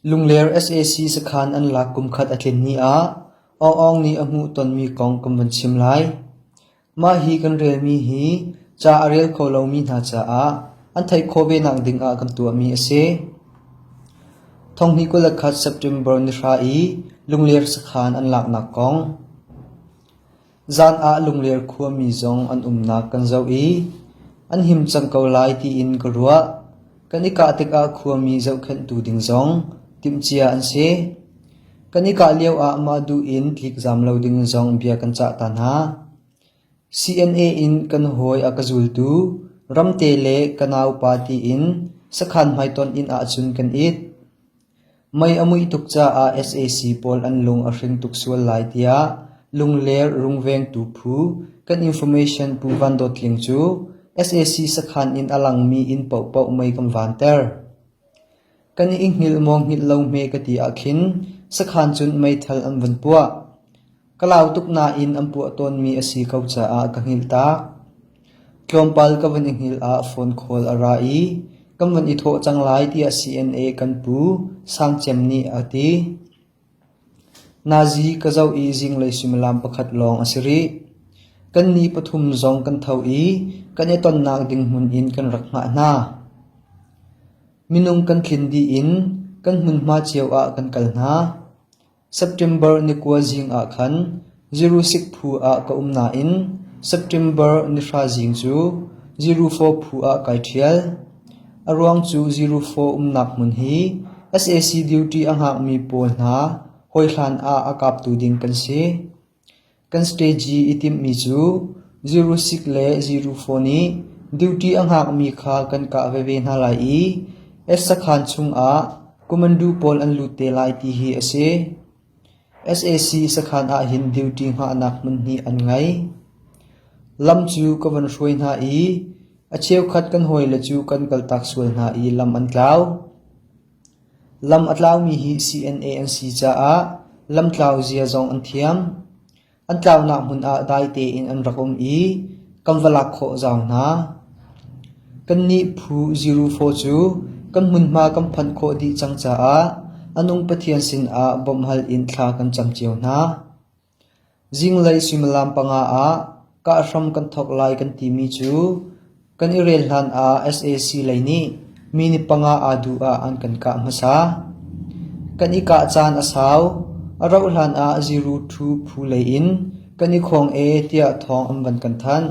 Lungler sac sakhan an lak kumkhat a tlin ni ah Aung Aung nih a hmuhtonmi kong kan vun chim lai. Mah hi kan relmi hi ca a rel kho lomi hna caah an theih khawh ve nak ding ah kan tuahmi a si. 2021 September nihra i Lungler sakhan an laknak kong. Zan ah Lungler khuami zong an umnak kan zoh i an him cang ko lai tiin ka ruah. Kan i kah tikah khuami zohkhenhtu ding zong timhcia an si. Kan i kah lioah mah duh in tlikzam lo ding zong bia kan cah ta hna. CNA in kan hawi a ka zultu Ramte le ka naupa tiin sakhan hmaitonh inn ahcun kan it. Mei a muih tuk caah sac pawl an lung a hring tuk sual lai tiah Lungler rungvengtu phu kan information Pu Van Dawt Tling cu sac sakhan in a langmi inn paohpaoh mei kan vanter. Kan i hngilh maw hngilh lo hme ka ti ahkhin sakhan cun meithal an van puah. Ka lau tuk nain an puah tawnmi a si ko caah ka hngilh tak. Tlawmpal ka van i hngilh ah phone call a ra i kan van i thawh cang lai tiah CNA kan pu Sang Cem nih a ti. Nazi ka zoh i zinglei suimilam pakhat lawng a si rih. Kannih pathum zong kan tho i kan i tonnak ding hmun in kan rak hngah hna. Minung kan tlin dih in kan hmunhma cio ah kan kal hna. September ni kua zing ah khan Zirusik phu ah ka um nain September ni hra zing cu Zirufo phu ah kai ṭhial. A ruang cu Zirufo umnak hmun hi sac duty a hngakmi pawl hna hawihlan ah a kaptu ding kan si. Kan stage i timhmi cu 06 le 04 nih duty a hngakmi kha kan kah veve hna lai i S sakhan chungah kumandu pawl an lut te lai ti hi a si. Sac sakhan ahhin duty hngahnak hmun hnih an ngei. Lam cu ka van hruai hna i a cheukhat kan hawile cu kan kaltak sual hna i lam an tlau. Lam a tlaumi hi CNA an si caah lamtlau zia zong an thiam. An tlaunak hmun ah dai tein an rak um i kan va lak khawh zau hna. Kannih phu 04 cu kan hmunhma kan phanh khawh dih cang caah a nung Pathian sinah bawmhhal in thla kan cam cio hna. Zinglei suimilam panga ah kahhram kan thawk lai kan timi cu kan i rel hlan ah sac lei nih minute panga aa duh ah an kan kah hmasa. Kan i kah caan a sau. A rauh hlan ah ziru ṭhu phu lei in kan i khawng e tiah thawng an van kan thanh.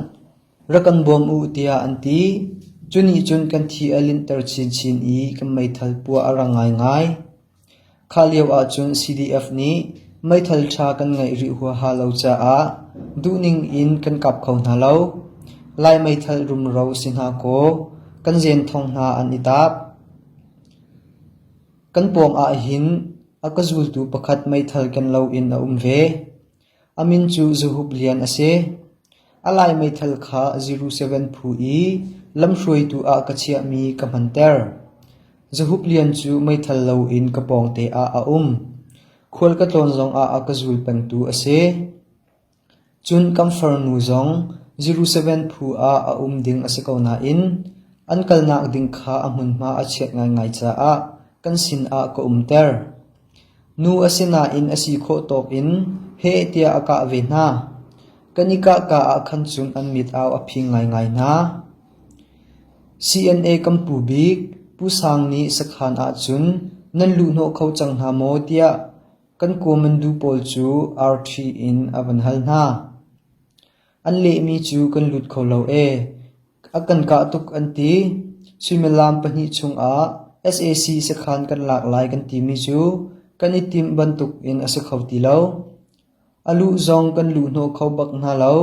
Rak kan bawm u tiah an ti. Cu nih cun kan thi a linhter chinchin i kan meithal puah a rang ngaingai. Kha lio ahcun CDF nih meithal ṭha kan ngeih rih huaha lo caah duhning in kan kap kho hna lo. Lai meithal rumro si hna kaw kan zenthong hna an i taap. Kan pawng ahhin a ka zultu pakhat meithal ken loin a um ve. A min cu Zuhup Lian a si. A lai meithal kha 07 phu i lamhruaitu ah ka chiahmi ka hmanter. Zuhup Lian cu meithal loin ka pawngte ah a um. Khual ka tlawn zongah a ka zul pengtu a si. Cun kan farnu zong 07 phu ah a um ding a si ko nain an kalnak ding kha a hmunhma a chiat ngaingai caah kan sinah ka umter. Nu a si nain a si khawh tawk in heh tiah a kah ve hna. Kan i kahka ah khan cun an mit au a phing ngaingai hna. CNA kan pu bik Pu Sang nih sakhan ahcun nan luhhnawh kho cang hna maw tiah kan kuamandu pawl cu arṭhi in a van hal hna. An lehmi cu kan lut kho lo ee. A kan kah tuk an ti. Suimilam pahnih chungah sac sakhan kan lak lai kan timi cu kan i timh bantukin a si kho ti lo. A luh zong kan luhhnawh kho bak hna lo.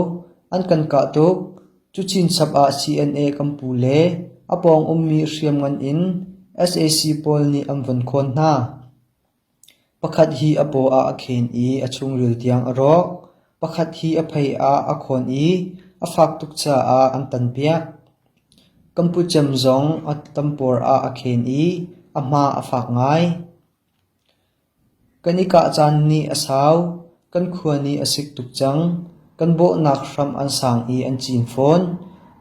An kan kah tuk. Cu chinchap ah CNA kan pu le a pawng ummi hriamngan in sac pawl nih an von khawn hna. Pakhat hi a paw ah a khen i a chungril tiang a rawk. Pakhat hi a phei ah a khawn i a fak tuk caah an tanpiak. Kan pucem zong a tampawr ah a khen i a hma a fak ngai. Kan i kah caan nih a sau, kan khua nih a sik tuk cang. Kan bawhnak hram an sang i an cin fawn.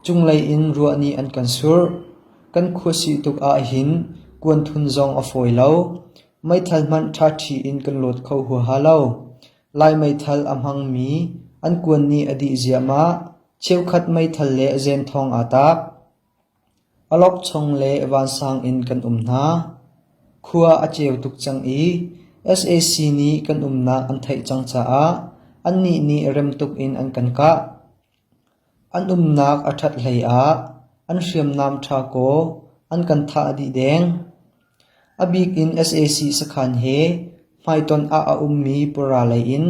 Cunglei in ruah nih an kan surh. Kan khuasih tuk ahhin kuanthun zong a fawi lo. Meithal hmanh ṭhaṭhi in kan lawt kho huaha lo. Lai meithal a hmangmi an kuan nih a dih ziahmah. Cheukhat meithal le zenthong aa taap. Awlokchong le vansang in kan um hna. Khua a ceu tuk cang i sac nih kan umnak an theih cang caah annih nih rem tuk in an kan kah. An umnak a ṭhat hlei ah an hriamnam ṭha kaw an kan thah dih deng. A bik in sac sakhan he hmaitonh ah a ummi pura lei in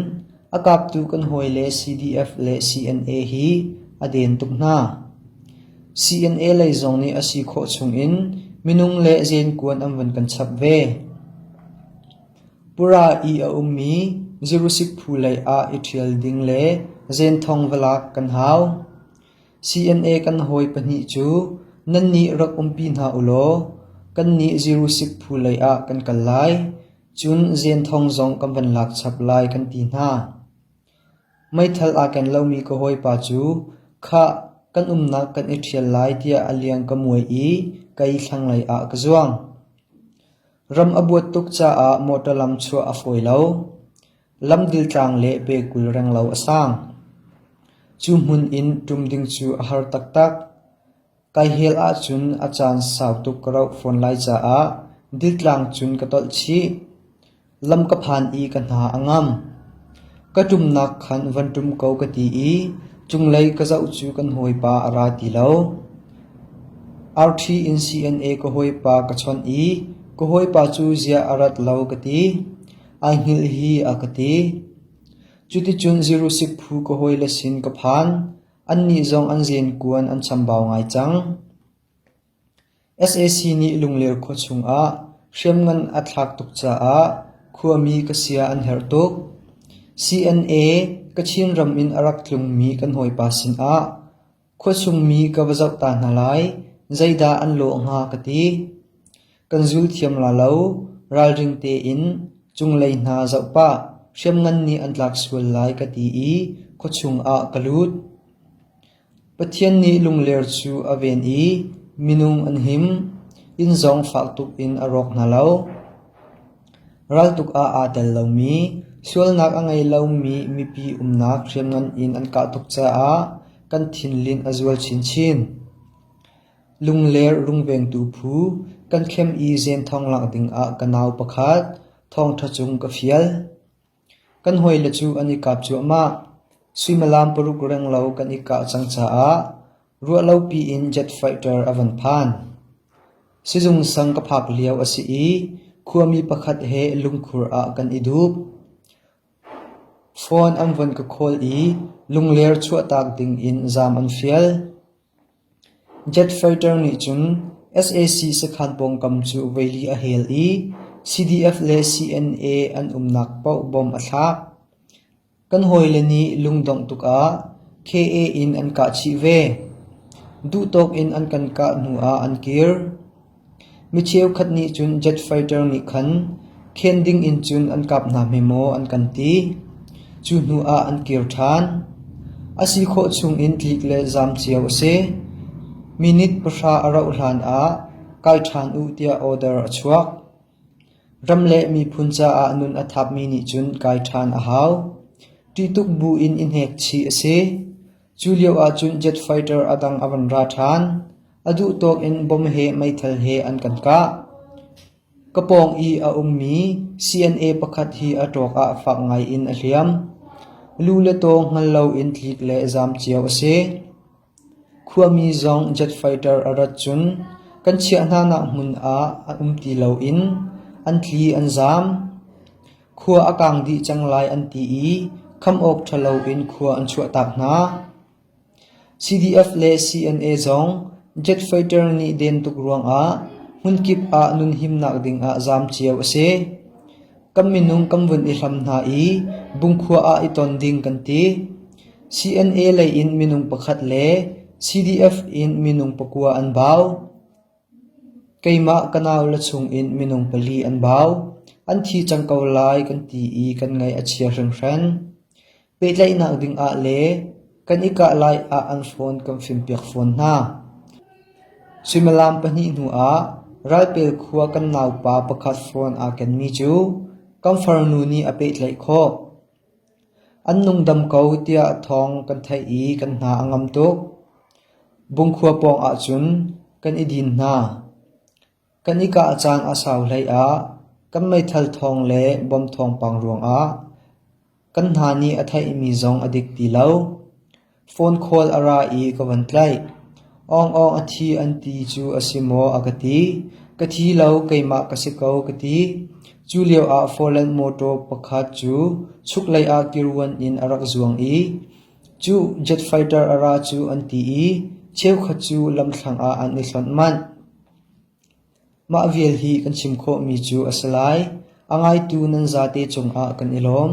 a kaptu kan hawile CDF le CNA hi a den tuk hna. CNA lei zong nih a si khawh chungin minung le zenkuan an vun kan chap ve. Pura i a ummi Zirusik phu lei ah i ṭhial ding le zenthong va lak kan hau. CNA kan hawi pahnih cu nannih rak umpi hna ulaw kannih Zirusik phu lei ah kan kal lai, cun zenthong zong kan van lak chap lai kan ti hna. Meithal aa ken lomi ka hawipa cu khah kan umnak kan i ṭhial lai tiah a liang ka muai i kei thlanglei ah ka zuang. Ram a buat tuk caah mawṭaw lam chuah a fawi lo. Lam diltlang le pe 20 renglo a sang. Cu hmun in ṭum ding cu a har taktak. Kai hel ahcun a caan sau tuk ka rauh fawn lai caah diltlang cun ka tolh chih. Lam ka phan i ka hna a ngam. Ka ṭumnak khan van ṭum ko ka ti i cunglei ka zoh cu kan hawipa a ra ti lo. Arṭhi in CNA ka hawipa ka chawnh i ka hawipa cu ziah a rat lo ka ti. Ai hngilh hi a ka ti. Cuticun Zirusik phu ka hawile sin ka phan. Annih zong an zenkuan an chambau ngai cang. Sac nih Lungler khua chungah hriamngan a thlak tuk caah khuami ka sia an herh tuk. CNA Kachin ram in a rak tlungmi kan hawipa sinah khuachungmi ka va zoh ta hna lai, zeidah an lawh hnga ka ti. Kan zul thiam la lo, ralring tein cunglei hna zoh pah, hriamngan nih an tlak sual lai ka ti i khuachung ah ka lut. Pathian nih Lungler cu a ven i minung an him, inn zong fak tuk in a rawk hna lo. Raltuk ah aa tel lomi, sualnak a ngei lomi mipi umnak hriamngan in an kah tuk caah kan thinlinh a zual chinchin. Lungler rungvengtu phu kan khem i zenthong lak dingah ka nau pakhat thawngṭha cung ka fial. Kan hawile cu an i kap cuahmah. Suimilam paruk renglo kan i kah cang caah ruahlopi in jet fighter a van phan. Sizung sang ka phak lio a si i khuami pakhat he lungkhur ah kan i dup. Phone an von ka call i Lungler chuahtak ding in zaam an fial. Jet fighter nih cun sac sakhan pawngkam cu voili a hel i CDF le CNA an umnak paoh bom a thlak. Kan hawile nih lungdongh tuk ah KA in an kah chih ve. Duhtawk in an kan kah hnu ah an kir. Mi cheukhat nih cun jet fighter nih khan khen ding in cun an kap hna hme maw an kan ti. Cu hnu ah an kir ṭhan. A si khawh chung in tlik le zaam cio a si. Minute pahra a rauh hlan ah kai ṭhan u tiah order a chuak. Ram le miphun caah nun a thapmi nih cun kai ṭhan a hau. Ṭih tuk bu in i hnek chih a si. Cu lio ahcun jet fighter a dang a van ra ṭhan. A duh tawk in bom he meithal he an kan kah. Ka pawng i a ummi CNA pakhat hi a ṭawk ah fak ngai in a hliam. Lu le taw hngal loin tlik le zaam cio a si. Khuami zong jet fighter a rat cun kan chiah hnanak hmun ah a um ti loin an tli an zaam. Khua a kaang dih cang lai an ti i kham awk ṭha loin khua an chuahtak hna. CDF le CNA zong jet fighter nih den tuk ruangah hmunkip ah nunhimnak dingah zaam cio a si. Kan minung kan vun i hlam hna i Bungkhua ah i ton ding kan ti. CNA lei in minung pakhat le CDF in minung pakua an bau. Keimah ka naule chungin minung pali an bau. An thi cang ko lai kan ti i kan ngaih a chia hringhran. Pehtlaihnak dingah le kan i kah lai ah an phone kan fimpiak fawn hna. Suimilam pahnih hnuah Ralpel khua kan naupa pakhat phone aa kenmi cu kan farnu nih a pehtlaih khawh. An nungdam ko tiah thawng kan theih i kan hna a ngam tuk. Bungkhua pawng ahcun kan i din hna. Kan i kah caan a sau hlei ah kan meithal thawng le bom thawngpang ruangah kan hna nih a theihmi zong a dik ti lo. Phone call a ra i ka van tlaih. Awng awng a thi an ti cu a si maw a ka ti. Ka thi lo keimah ka si ko ka ti. Cu lio ah Foreign motor pakhat cu chuklei ah kiruan in a rak zuang i cu jet fighter a ra cu an ti i cheukhat cu lamthlang ah an i hlonh manh. Mah vial hi kan chim khawhmi cu a si lai. A ngaitu nan zate cungah kan i lawm.